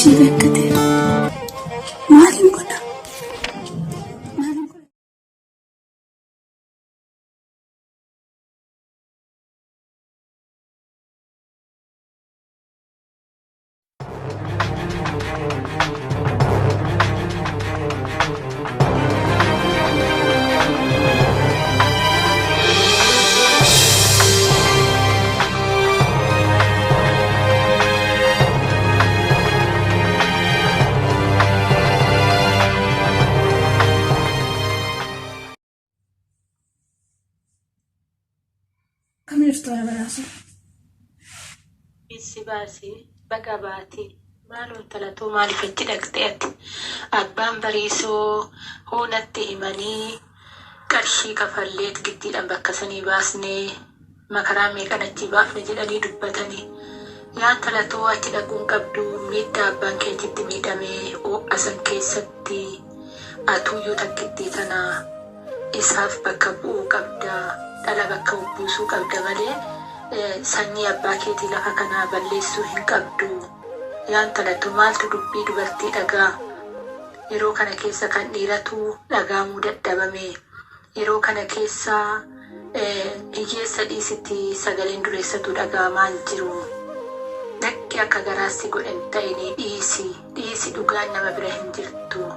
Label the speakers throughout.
Speaker 1: Qarshii beekkatee maalin godha? Maalin godha? Kam jirtu haadha badhaasoo?
Speaker 2: Si baasi baga baate maaloo intala too maaliif achi dhaqxe ati abbaan bariisoo hoo natti himanii qarshii kafalleet giddiidhaan bakka sanii baasne makaraa meeqan achii baafne jedhanii dubbatani yaa intala too achi dhaquu hin qabdu miidhaa abbaan kee achitti miidhame oo'a san keessatti atuuyyuu takkittii tana isaaf bakka bu'uu qabda, dhala bakka buusuu qabda malee sanyii abbaa keetii lafa kanaa balleessuu hin qabdu. Yaa intalatoo maaltu dubbii dubartii dhagaa? Yeroo kana keessa kan dhiiratu dhagaamuu dadhabame. Yeroo kana keessa hiyyeessa dhiisiti sagaleen dureessatu dhagaamaa hin jiru. Lakki akka garaa si godhe hin ta'inii dhiisi. Dhiisi dhugaan nama bira hin jirtu.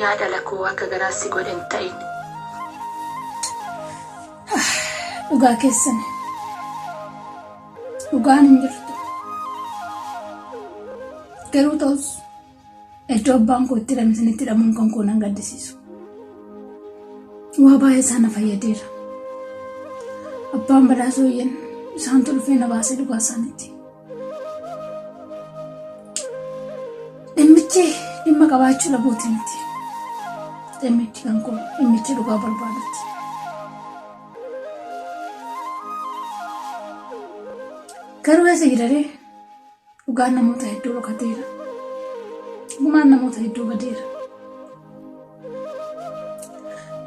Speaker 2: Yaa dhala koo akka garaa si godhe hin ta'in.
Speaker 1: Dhugaa keessan. Dhugaan hin jirtu. Garuu ta'us iddoo abbaan koo itti hidhame sanitti hidhamuun kan koo nan gaddisiisu. Waa baay'ee isaa na fayyadeera. Abbaan badhaasoo iyyan isaantu dhufee na baasee dhugaa isaaniitti. Dhimmichi dhimma qabaachuu dhabuuti miti. Dhimmichi kan koo dhimmichi dhugaa barbaadutti. Garuu eessa jiraree dhugaan namoota hedduu dhokateera. Gumaan namoota hedduu badeera.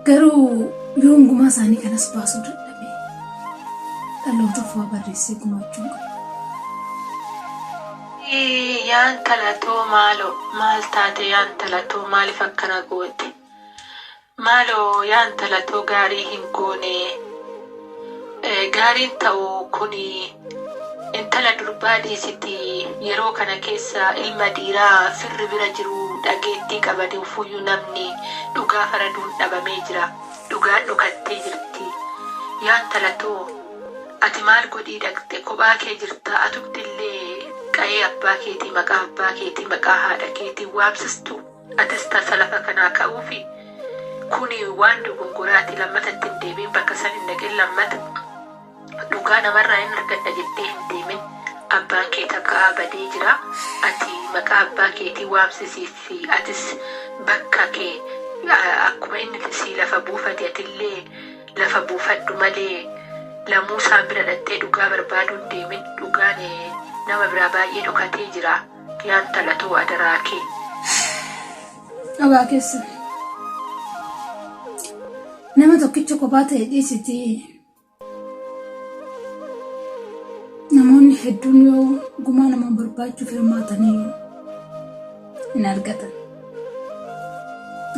Speaker 1: Garuu yoon gumaa isaanii kanas baasuu dadhabe dhalootaaf waa barreessee gumaachuun qaba.
Speaker 2: Yaa intala too maaloo maal taate yaa intala too maalif akkana goote maaloo yaa intala too gaarii hin goone Gaariin ta'u kuni intala durbaa dhiisiti yeroo kana keessa ilma dhiiraa firri bira jiru dhageettii qabaniufuyyuu namni dhugaa faraduun dhabamee jira dhugaan dhokattee jirti yaa intala too ati maal godhii dhaqxe kophaa kee jirta atumtillee qa'ee abbaa keetii maqaa abbaa keetii maqaa haadha keetii waamsistu Atis tasa lafa kanaa ka'uufi? Kuni waan dogongoraati lammata itti hin deebi'in bakka san hin dhaqin lammata dhugaa namarraa hin argadha jettee hin deemin abbaan kee takkaa badee jira ati maqaa abbaa keetii waamsisiif atis bakka kee akkuma inni sii lafa buufate atillee lafa buufadhu malee lamuu isaan bira dhaqxee dhugaa barbaaduu hin deemin dhugaan nama biraa baay'ee dhokatee jira. Yaa intala too adaraa kee.
Speaker 1: Dhugaa keessan. Nama tokkicha kophaa ta'e dhiisitii namoonni hedduun yoo gumaa nama barbaachuuf hirmaataniyyuu hin argatan.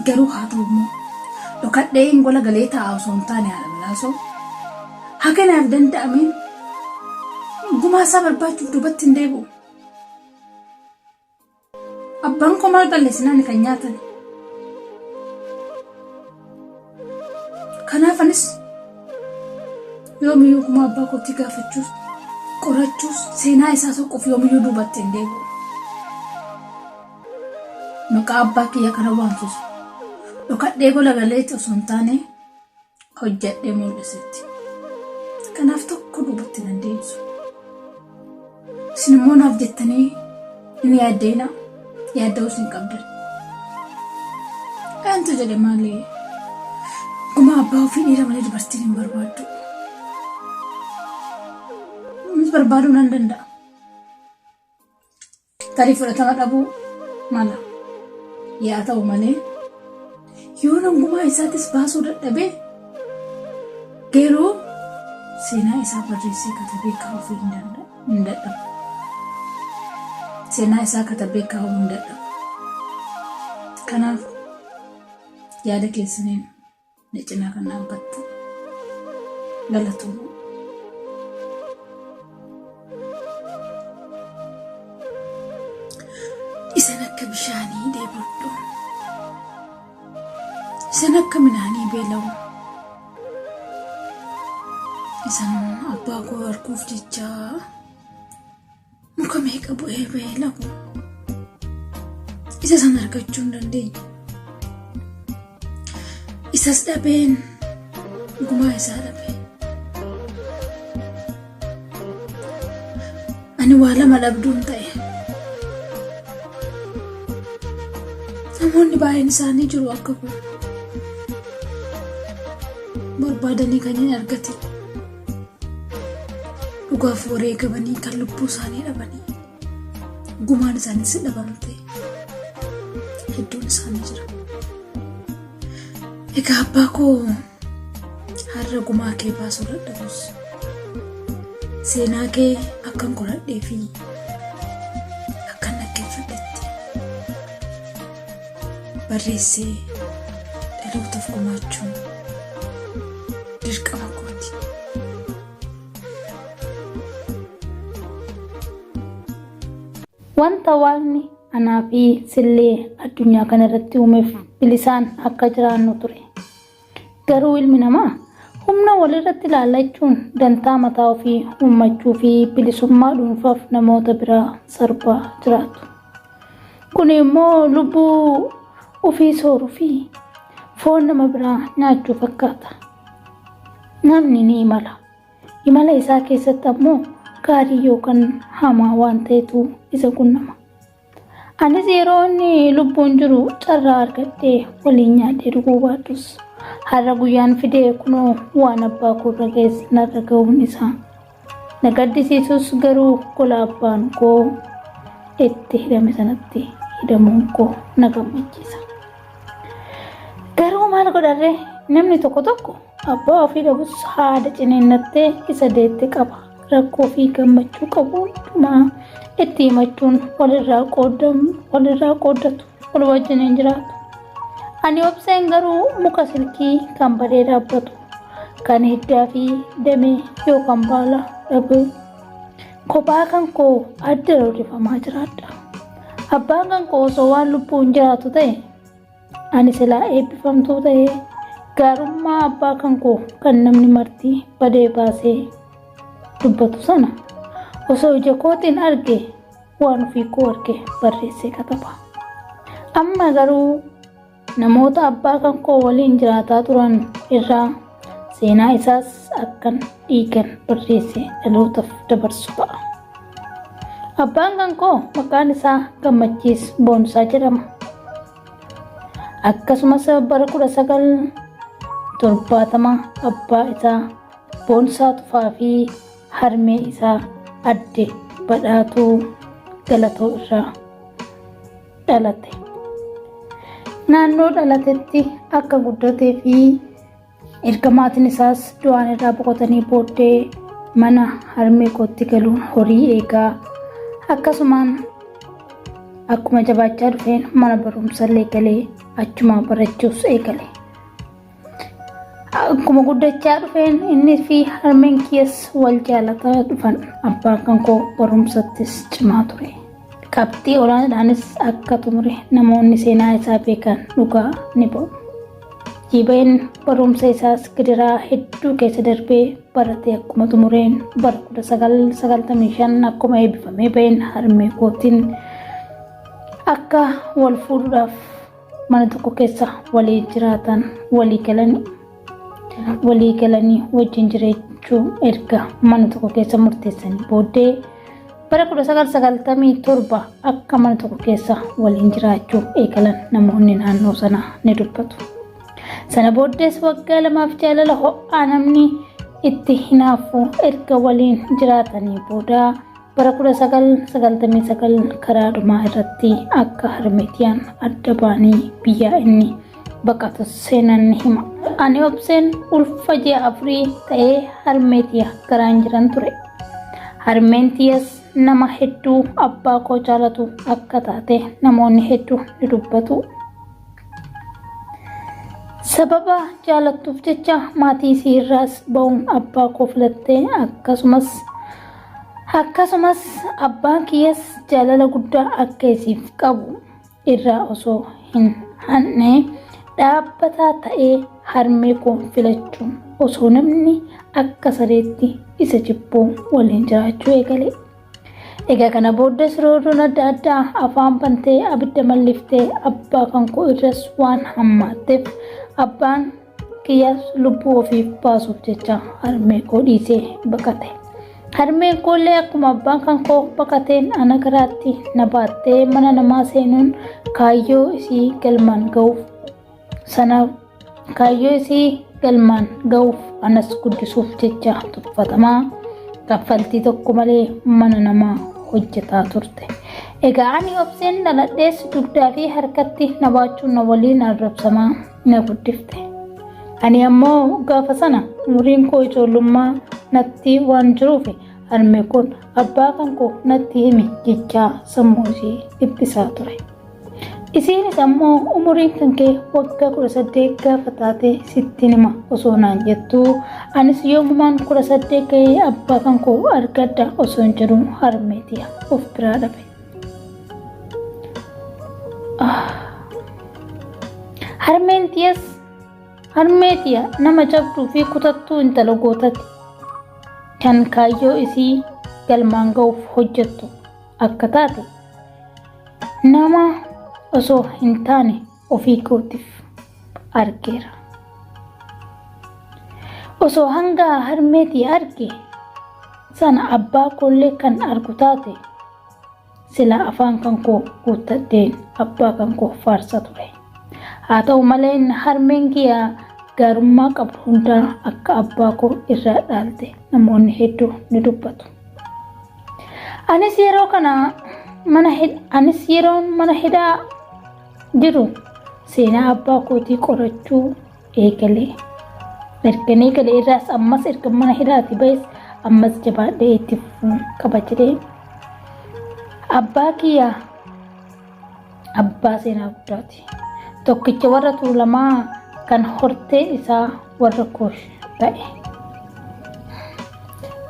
Speaker 1: Garuu haa ta'u immoo dhokadhee hin gola galee taa'a osoo hin taane haadha balaasoo haga naaf danda'ameen gumaa isaa barbaachuuf duubatti hin deebi'u. Abbaan koo maal balleessinaan kan nyaatan. Kanaaf anis yoomiyyuu gumaa abbaa kootii gaafachuus qorachuus seenaa isaa soquuf yoomiyyuu duubatti hin deebi'u. Maqaa abbaa kiyya kana waamsisu dhokadhee gola galeetti osoo hin taane hojjedhee mul'isetti. Kanaaf tokko duubatti nan deebisu. Isin immoo naaf jettanii hin yaaddeenaa yaadda'uus hin qabdan. Eentu jedhe malee gumaa abbaa ofii dhiira malee dubartiin hin barbaaddu. Innis barbaaduu nan danda'a. Tarii fudhatama dhabuu mala. Yaa ta'u malee yoo nan gumaa isaatis baasuu dadhabee garuu seenaa isaa barreessee katabee kaa'uuf hin danda'u. Hin dadhabu. Seenaa isaa katabee kaa'uu hin dadhabu. Kanaaf yaada keessaniin na cinaa kan dhaabbattan galatoomaa. Isan akka bishaanii dheebodhu. Isan akka midhaanii beela'u. Isan abbaa koo arguuf jecha muka meeqa bu'ee beela'u. Isa san argachuu hin dandeenye. Isas dhabeen gumaa isaa dhabee. Ani waa lama dhabduun ta'e. Namoonni baay'een isaanii jiru akka koo. Barbaadanii kan hin argatin. Dhugaaf wareegamanii kan lubbuu isaanii dhabanii. Gumaan isaaniis dhabamte. Hedduun isaanii jira. Egaa abbaa koo har'a gumaa kee baasuu dadhabus seenaa kee akkan qoradhee fi akkan dhaggeeffadhetti barreessee dhalootaaf gumaachuun dirqama kooti.
Speaker 3: Wanta Waaqni anaa fi sillee addunyaa kana irratti uumeef bilisaan akka jiraannu ture. Garuu ilmi namaa humna walirratti ilaallachuun dantaa mataa ofii uummachuu fi bilisummaa dhuunfaaf namoota biraa sarbaa jiraatu. Kun immoo lubbuu ofii sooruu fi foon nama biraa nyaachuu fakkaata. Namni ni imala. Imala isaa keessatti ammoo gaarii yookaan hamaa waan ta'etu isa qunnama. Anis yeroo inni lubbuun jiru carraa argadhee waliin nyaadhee dhuguu baadhus har'a guyyaan fidee kunoo waan abbaa koo irra ga'es narra ga'uun isaa na gaddisiisus garuu gola abbaan koo itti hidhame sanatti hidhamuun koo na gammachiisa. Garuu maal godharree namni tokko tokko abbaa ofii dhabus haadha ciniinnattee isa deette qaba. Rakkoo fi gammachuu qabu hundumaa itti himachuun walirraa qoodamu walirraa qooddatu wal wajjin hin jiraatu. Ani obseen garuu muka silkii kan badee dhaabbatu kan hiddaa fi damee yookaan baala dhabu kophaa kan koo adda roorrifamaa jiraadha. Abbaan kan koo osoo waan lubbuun jiraatu ta'e Ani silaa eebbifamtuu ta'ee gaarummaa abbaa kan koo kan namni marti badee baasee dubbatu sana osoo ija kootiin arge waan ofii koo arge barreessee kataba. Amma garuu namoota abbaa kan koo waliin jiraataa turan irraa seenaa isaas akkan dhiigan barreesse dhalootaaf dabarsu ta'a. Abbaan kan koo maqaan isaa Gammachiis Boonsaa jedhama. Akkasumas bara 1970 abbaa isaa Boonsaa Tufaa fi harmee isaa adde Badhaatuu Galatoo irraa dhalate. Naannoo dhalatetti akka guddatee fi Erga maatiin isaas du'aan irraa boqotanii booddee mana harmee kootti galuun horii eegaa akkasumaan akkuma jabaachaa dhufeen mana barumsallee galee achumaa barachuus eegale. Akkuma guddachaa dhufeen inni fi harmeen kiyyas wal jaalataa dhufan abbaan kan koo barumsattis cimaa ture. Qabxii olaanaadhaanis akka xumure namoonni seenaa isaa beekan dhugaa ni ba'u. Jiibeen barumsa isaas gidiraa hedduu keessa darbee baratee akkuma xumureen bara 1995 akkuma eebbifamee ba'een harmee kootiin akka wal fuudhuudhaaf mana tokko keessa walii jiraatan walii galanii walii galanii wajjin jiraachuu erga mana tokko keessa murteessanii booddee Bara 1997 akka mana tokko keessa waliin jiraachuu eegalan namoonni naannoo sanaa ni dubbatu. Sana booddees waggaa lamaaf jaalala ho'aa namni itti hinaafu erga waliin jiraatanii booda bara 1999 karaa dhumaa irratti akka harmeetiyaan adda ba'anii biyyaa inni baqatus seenaan ni hima. Ani obseen ulfa ji'a afurii ta'ee harmeetiya garaan jiran ture. Harmeen tiyyas nama hedduu abbaa koo jaalatu akka taate namoonni hedduu ni dubbatu. Sababa jaalattuuf jecha maatii isii irraas ba'uun abbaa koo filattee akkasumas akkasumas abbaan kiyyas jaalala guddaa akka isiif qabu irraa osoo hin hanne dhaabbataa ta'ee harmee koo filachuun osoo namni akka sareetti isa jibbuu waliin jiraachuu eegale. Egaa kana booddas roorroon adda addaa afaan bantee abidda malliftee abbaa kan koo irras waan hammaatteef abbaan kiyyaas lubbuu ofiif baasuuf jecha harmee koo dhiisee baqate. Harmeen koollee akkuma abbaan kan koo baqateen ana garaatti na baattee mana namaa seenuun kaayyoo isii galmaan ga'uuf sana kaayyoo isii galmaan ga'uuf anas guddisuuf jecha tuffatamaa kaffaltii tokko malee mana namaa hojjetaa turte. Egaa ani obseen dhaladhees dugdaa fi harkatti na baachuun na waliin arrabsamaa na guddifte. Ani ammoo gaafa sana umriin koo ijoollummaa natti waan jiruuf harmee koon abbaa kan koo natti himi jechaa sammuu ishee dhiphisaa ture. Isiinis ammoo umuriin kan kee waggaa 18 gaafa taate sittin hima osoo naan jettuu anis yoomumaan 18 ga'ee abbaa kan koo argadha osoo hin jedhu harmee tiya of biraa dhabe. Harmeen tiyas harmee tiya nama jabduu fi kutattuu intala gootati kan kaayyoo isii galmaan ga'uuf hojjettu akka taate nama osoo hin taane ofii kootiif argeera. Osoo hanga harmeetii arge sana abbaa koollee kan argu taate sila afaan kan koo guuttadheen abbaa kan koo faarsa ture. Haa ta'u malee harmeen kiyya gaarummaa qabdu hundaa akka abbaa koo irraa dhaalte namoonni hedduu ni dubbatu. Anis yeroo kana mana anis yeroon mana hidhaa jiru seenaa abbaa kootii qorachuu eegale. Ergan eegale irraas ammas erga mana hidhaati ba'es ammas jabaadhee itti fufuun qaba jedhee abbaa kiyya abbaa seenaa guddaati. Tokkicha warra Tuulamaa kan horteen isaa warra Kuush ta'e.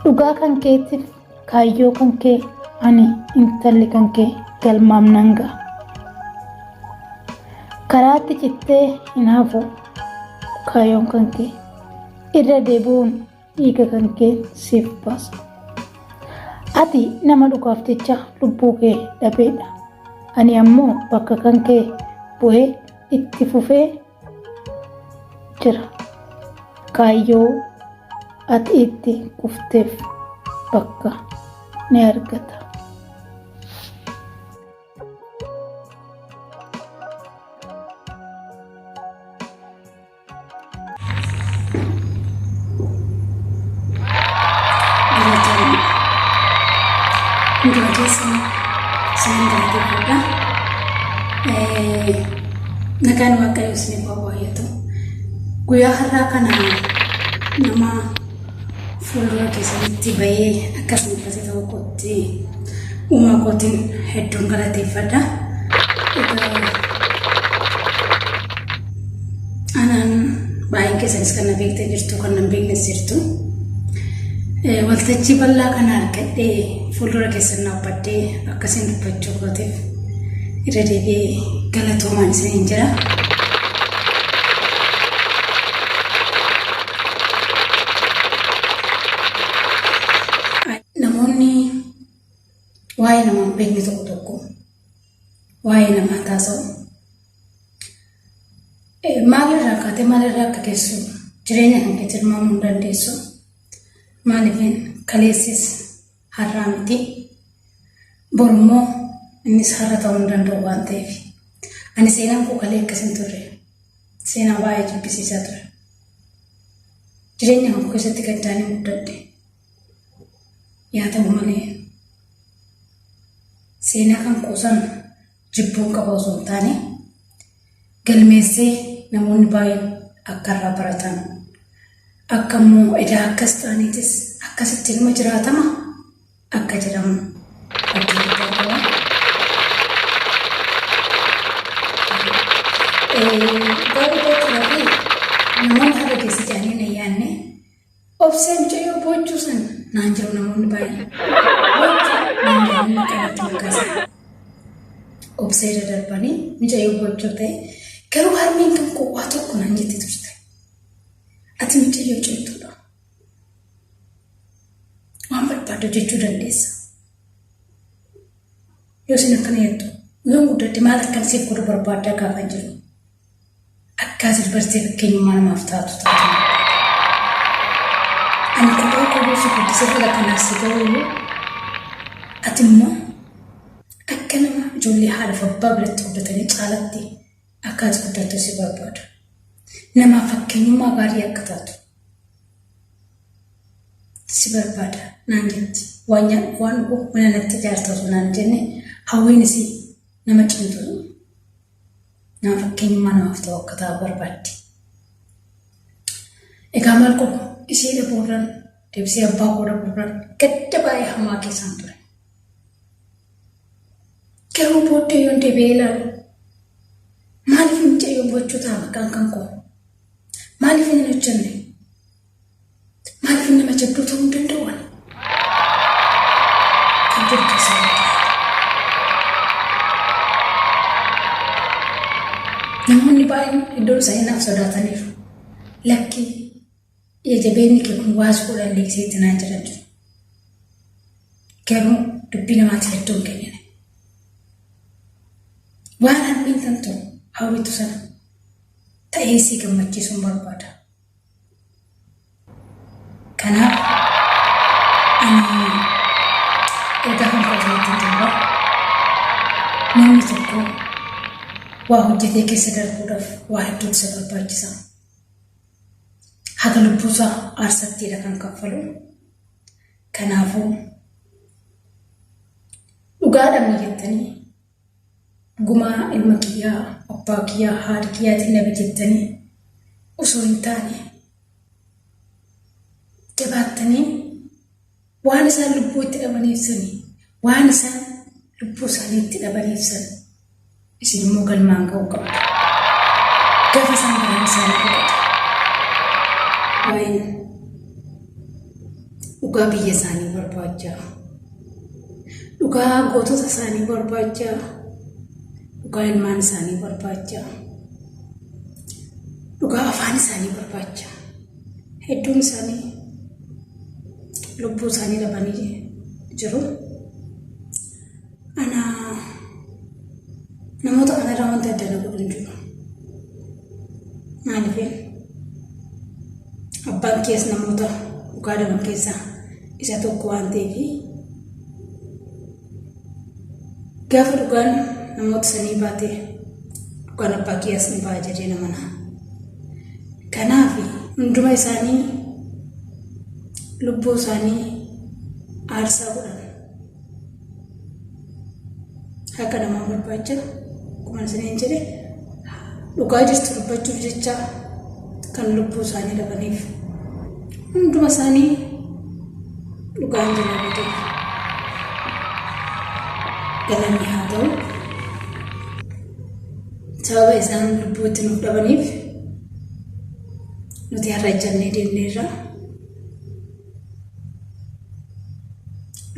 Speaker 3: Dhugaa kan keetiif kaayyoo kan kee ani intalli kan kee galmaam nan ga'a. Karaatti cittee hin hafu kaayyoon kan kee irra deebi'uun dhiiga kan kee siif baasa. Ati nama dhugaaf jecha lubbuu kee dhabeedha. Ani ammoo bakka kan kee bu'ee itti fufee jira. Kaayyoo ati itti kufteef bakka ni argata.
Speaker 1: Galatoomii. Hunduma keessan isinin galateeffadha. Nagaan Waaqayyoo isiniif haa baay'atu. Guyyaa har'aa kana nama fuuldura keessanitti bahee akkas dubbate ta'uu kootti uumaa kootiin hedduun galateeffadha. Egaa anaan baay'een keessanis kan na beektan jirtu kan na hin beeknes jirtu. Waltajjii bal'aa kana argadhee fuuldura keessan dhaabbadhee akkasiin dubbachuu kootiif irra deebi'ee galatoomaan isiniin jira. Namoonni waa'ee namaa hin beekne tokko tokko waa'ee namaa taasa'u. Maalirraa kaatee maalirraa akka geessu jireenya kan kee tilmaamuu hin dandeessu. Maaliif kaleessis har'aa miti. Borummoo innis har'a ta'uu hin danda'u waan ta'eef. Ani seenaan koo kalee akkas hin turre. Seenaa baay'ee jibbisiisaa ture. Jireenya koo keessatti gaddaan hin guddadhe. Yaa ta'u malee seenaa kan koo sana jibbuun qaba osoo hin taane galmeessee namoonni baay'een akka irraa baratan akka immoo edaa akkas ta'aniitis akkasitti ilma jiraatama akka jedhamu Obsee irra darbanii mucayyoo gochuu ta'e garuu harmeen kan koo waa tokko naan jette turte. Ati mucayyoo cimtuudha. Waan barbaadde hojjechuu dandeessa. Yoo isin akkana jettu yoon guddadhe maal akkan siif godhu barbaaddaa gaafan jedhu. Akka ati dubartii fakkeenyummaa namaaf taatu taate. Ani kophaa koo yoo si guddisee haga kanaaf si ga'u iyyuu ati immoo akka nama ijoollee haadha fi abbaa biratti guddatanii caalatti akka ati guddattu si barbaada. Namaaf fakkeenyummaa gaarii akka taatu si barbaada naan jetti. Waan nyaadhu waan dhugu mana natti ijaarta osoo naan jenne hawwiin isii nama cimtuu nama fakkeenyummaa namaaf ta'u akka ta'u barbaaddi. Egaa maal godhu isii dhabuurran deebisee abbaa koo dhabuurran gadda baay'ee hamaa keessaan ture. Garuu booddee yoon deebi'ee ilaalu maaliif mucayyoo gochuu ta'a maqaan kan koo? Maaliif hin hojjenne? Maaliif nama jabduu ta'uu hin danda'u ani? Kan jedhu keessa natti yaada. Namoonni baay'een iddoon isaanii naaf sodaataniiru. Lakki ija jabeenni kee kun waas godhan leegseetti naan jedhan jiru. Garuu dubbii namaatiif iddoo hin kennine. Waan harmeen tan ta'u hawwitu sana ta'ee sii gammachiisuun barbaada. Kanaaf ani ergaa kan koo isinitti xumura. Namni tokko waa hojjetee keessa darbuudhaaf waa hedduutu isa barbaachisa. Haga lubbuusaa aarsattiidha kan kaffalu. Kanaafuu dhugaa dhabne jettanii gumaa ilma kiyyaa, abbaa kiyyaa, haadha kiyyaatiin dhabe jettanii osoo hin taane jabaattanii waan isaan lubbuu itti dhabaniif sani waan isaan lubbuu isaanii itti dhabaniif sani isin immoo galmaan ga'uu qabdu. Gaafa isaan garaan isaanii boqote waa'een dhugaa biyya isaanii barbaacha dhugaa gootota isaanii barbaacha dhugaa ilmaan isaanii barbaacha dhugaa afaan isaanii barbaacha hedduun isaanii lubbuu isaanii dhabanii jiru. Ana namoota kanarraa wanta adda na godhu hin jiru. Maaliif abbaan kees namoota dhugaa dhaban keessaa isa tokko waan ta'eef gaafa dhugaan namoota sanii baate dhugaan abbaa kiyyaas ni ba'a jedhee namana. Kanaaf hunduma isaanii lubbuu isaanii aarsaa godhan. Haqa namaa barbaacha akkuma isiniin jedhe dhugaa jirtu dubbachuuf jecha kan lubbuu isaanii dhabaniif hunduma isaanii dhugaan jalaa badeef galanni haa ta'u. Sababa isaan lubbuu itti nuuf dhabaniif nuti har'a ejjannee deemneerra.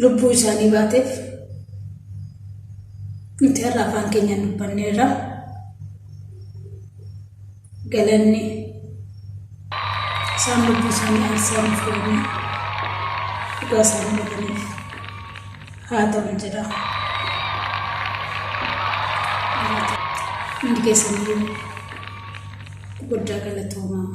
Speaker 1: Lubbuu isaanii baateef nuti har'a afaan keenyaan dubbanneerra. Galanni isaan lubbuu isaanii aarsaa nuuf godhanii dhugaa isaanii dhabaniif haa ta'u jedha. Hundi keessaniyyuu guddaa galatoomaa.